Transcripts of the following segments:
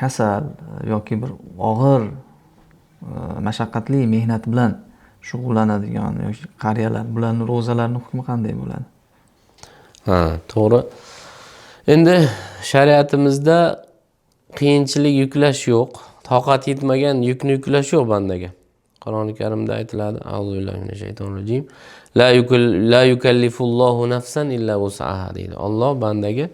Kasal yoki bir og'ir mashaqqatli mehnat bilan shug'ullanadigan yoki qariyalar, bularni ro'zalarini hukmi qanday bo'ladi? Ha, to'g'ri. Endi shariatimizda qiyinchilik yuklash yo'q, toqat yetmagan yukni yuklash yo'q bandaga. Qur'oni Karimda aytiladi: A'uzubillahi minash rojim. La yukallifullohu nafsan illa vus'aha deydi. Alloh bandaga,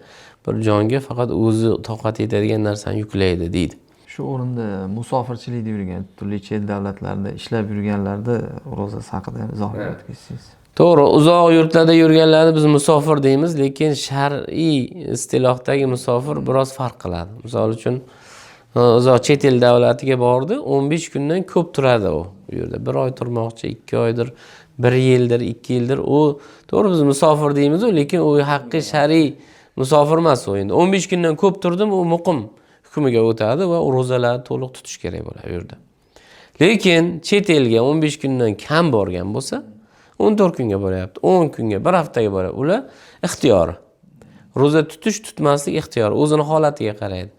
bir jonga faqat o'zi toqat yetadigan narsani yuklaydi deydi. Shu o'rinda musofirchilikda yurgan, turli chet davlatlarda ishlab yurganlarni ro'zasi haqida ham izoh berib o'tsangiz. To'g'ri, uzoq yurtlarda yurganlarni biz musofir deymiz, lekin shar'iy istilohdagi musofir biroz farq qiladi. Misol uchun, uzoq chet el davlatiga bordi, 15 kundan ko'p turadi u yerda. Bir oy turmoqchi, 2 oydir, 1 yildir, 2 yildir. U to'g'ri, biz musofir deymiz u, lekin u haqiqiy shar'iy musofir emas u endi. 15 kundan ko'p turdim, u muqim hukmiga o'tadi va ro'zalarni to'liq tutish kerak bo'ladi u yerda. Lekin chet elga 15 kundan kam borgan bo'lsa, 14 kunga boryapti, 10 kunga, bir haftaga boryapti. Ular ixtiyori. Ro'za tutish, tutmaslik ixtiyori, o'zini holatiga qaraydi.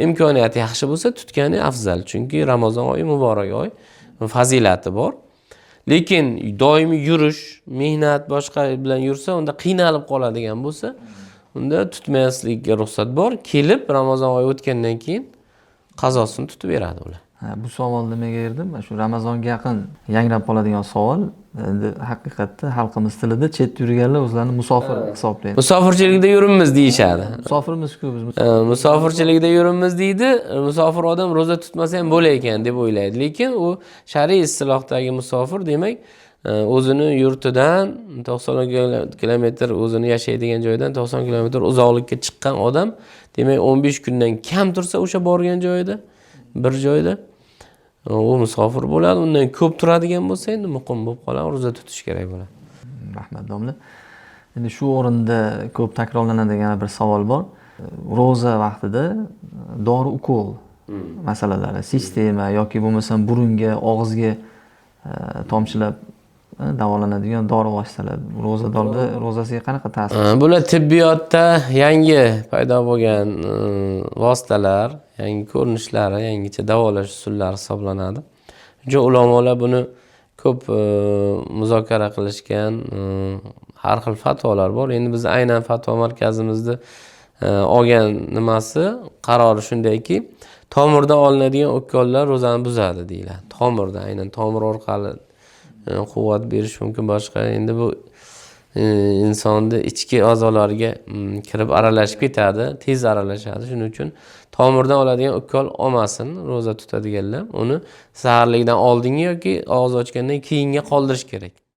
Imkoniyati yaxshi bo'lsa, tutgani afzal, chunki Ramazon oyi muborak oy, fazilati bor. Lekin doimiy yurish, mehnat boshqa bilan yursa, unda qiynalib qoladigan bo'lsa, unda tutmaslikka ruxsat bor. Kelib Ramazon oyi o'tgandan keyin qazosini tutib beradi ular. Ha, bu savolni nimaga berdim? Mana shu Ramazonga yaqin yangrab qoladigan savol. Endi haqiqatda xalqimiz tilida chetda yurganlar o'zlarini musofir hisoblaydi. Musofirchilikda yuribmiz deyishadi. Musofirmiz-ku biz. Musofirchilikda yuribmiz deydi. Musofir odam ro'za tutmasa ham bo'lar ekan deb o'ylaydi. Lekin u shar'iy istilohdagi musofir demak, o'zini yurtidan 90 kilometr, o'zini yashaydigan joyidan 90 kilometr uzoqlikka chiqqan odam, demak 15 kundan kam tursa o'sha borgan joyida, bir joyda u musofir bo'ladi. Undan ko'p turadigan bo'lsa, endi muqim bo'lib qoladi, ro'za tutish kerak bo'ladi. Rahmat, domla. Endi shu o'rinda ko'p takrorlanadigan bir savol bor. Ro'za vaqtida dori, ukol masalalari, sistema yoki bo'lmasam burunga, og'izga tomchilab davolanadigan dori vositalari ro'zadorda ro'zasiga qanaqa ta'sir? Bular tibbiyotda yangi paydo bo'lgan vositalar, yangi ko'rinishlari, yangicha davolash usullari hisoblanadi. Shuning uchun ulamolar buni ko'p muzokara qilishgan, har xil fatvolar bor. Endi biz aynan fatvo markazimizda olgan nimasi, qarori shundayki, tomirdan olinadigan ukollar ro'zani buzadi deyiladi. Tomirdan, aynan tomir orqali quvvat berish mumkin, boshqa. Endi bu insonni ichki a'zolariga kirib aralashib ketadi, tez aralashadi. Shuning uchun tomirdan oladigan ukol olmasin ro'za tutadiganlar. Uni saharlikdan oldingi yoki og'iz ochgandan keyinga qoldirish kerak.